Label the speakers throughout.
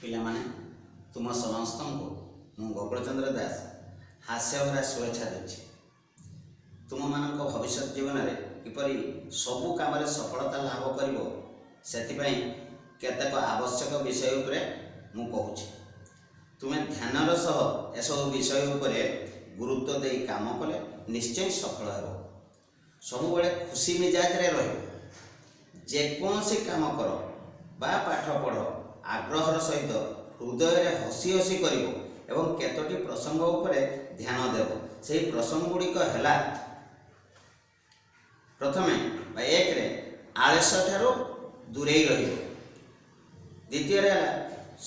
Speaker 1: ପିଲାମାନେ, ତୁମ ସମସ୍ତଙ୍କୁ ମୁଁ ଗୋକୁଳଚନ୍ଦ୍ର ଦାସ ହାସ୍ୟଭରା ଶୁଭେଚ୍ଛା ଦେଉଛି। ତୁମମାନଙ୍କ ଭବିଷ୍ୟତ ଜୀବନରେ କିପରି ସବୁ କାମରେ ସଫଳତା ଲାଭ କରିବ, ସେଥିପାଇଁ କେତେକ ଆବଶ୍ୟକ ବିଷୟ ଉପରେ ମୁଁ କହୁଛି। ତୁମେ ଧ୍ୟାନର ସହ ଏସବୁ ବିଷୟ ଉପରେ ଗୁରୁତ୍ୱ ଦେଇ କାମ କଲେ ନିଶ୍ଚୟ ସଫଳ ହେବ। ସବୁବେଳେ ଖୁସି ମିଜାଜରେ ରହିବ। ଯେକୌଣସି କାମ କର ବା ପାଠ ପଢ଼, ଆଗ୍ରହର ସହିତ ହୃଦୟରେ ହସି ହସି କରିବ ଏବଂ କେତୋଟି ପ୍ରସଙ୍ଗ ଉପରେ ଧ୍ୟାନ ଦେବ। ସେହି ପ୍ରସଙ୍ଗ ଗୁଡ଼ିକ ହେଲା, ପ୍ରଥମେ ବା ଏକରେ ଆଳସ୍ୟ ଠାରୁ ଦୂରେଇ ରହିବ। ଦ୍ୱିତୀୟରେ ହେଲା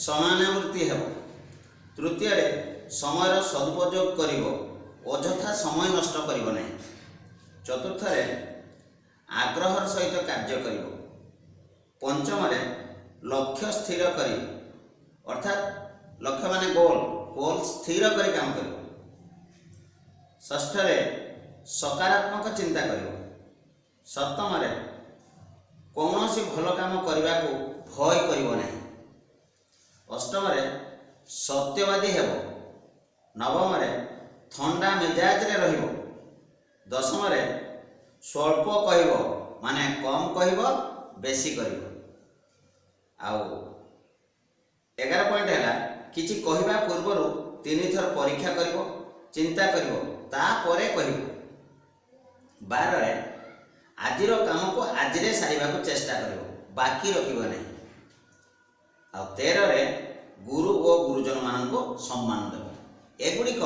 Speaker 1: ସମାନାବୃତ୍ତି ହେବ। ତୃତୀୟରେ ସମୟର ସଦୁପଯୋଗ କରିବ, ଅଯଥା ସମୟ ନଷ୍ଟ କରିବ ନାହିଁ। ଚତୁର୍ଥରେ ଆଗ୍ରହର ସହିତ କାର୍ଯ୍ୟ କରିବ। ପଞ୍ଚମରେ ଲକ୍ଷ୍ୟ ସ୍ଥିର କରି, ଅର୍ଥାତ୍ ଲକ୍ଷ୍ୟ ମାନେ ଗୋଲ, ଗୋଲ ସ୍ଥିର କରି କାମ କରିବ। ଷଷ୍ଠରେ ସକାରାତ୍ମକ ଚିନ୍ତା କରିବ। ସପ୍ତମରେ କୌଣସି ଭଲ କାମ କରିବାକୁ ଭୟ କରିବ ନାହିଁ। ଅଷ୍ଟମରେ ସତ୍ୟବାଦୀ ହେବ। ନବମରେ ଥଣ୍ଡା ମିଜାଜରେ ରହିବ। ଦଶମରେ ସ୍ୱଳ୍ପ କହିବ, ମାନେ କମ୍ କହିବ, ବେଶୀ କରିବ। ଆଉ 11 ପଏଣ୍ଟ ହେଲା, କିଛି କହିବା ପୂର୍ବରୁ ତିନିଥର ପରୀକ୍ଷା କରିବ, ଚିନ୍ତା କରିବ, ତାପରେ କହିବ। 12ରେ ଆଜିର କାମକୁ ଆଜିରେ ସାରିବାକୁ ଚେଷ୍ଟା କରିବ, ବାକି ରଖିବ ନାହିଁ। ଆଉ 13ରେ ଗୁରୁ ଓ ଗୁରୁଜନମାନଙ୍କୁ ସମ୍ମାନ ଦେବ। ଏଗୁଡ଼ିକ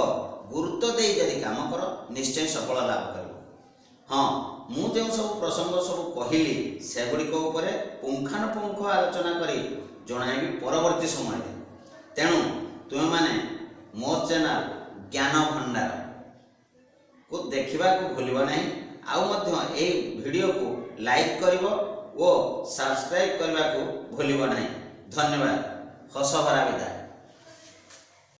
Speaker 1: ଗୁରୁତ୍ୱ ଦେଇ ଯଦି କାମ କର, ନିଶ୍ଚୟ ସଫଳ ଲାଭ କରିବ। ହଁ, ମୁଁ ଯେଉଁ ସବୁ ପ୍ରସଙ୍ଗ ସବୁ କହିଲି, ସେଗୁଡ଼ିକ ଉପରେ ପୁଙ୍ଖାନୁପୁଙ୍ଖ ଆଲୋଚନା କରି ଜଣାଇବି ପରବର୍ତ୍ତୀ ସମୟରେ। ତେଣୁ ତୁମେମାନେ ମୋ ଚ୍ୟାନେଲ ଜ୍ଞାନ ଭଣ୍ଡାରକୁ ଦେଖିବାକୁ ଭୁଲିବ ନାହିଁ। ଆଉ ମଧ୍ୟ ଏହି ଭିଡ଼ିଓକୁ ଲାଇକ୍ କରିବ ଓ ସବସ୍କ୍ରାଇବ୍ କରିବାକୁ ଭୁଲିବ ନାହିଁ। ଧନ୍ୟବାଦ। ହସଭରା ବିଦାୟ।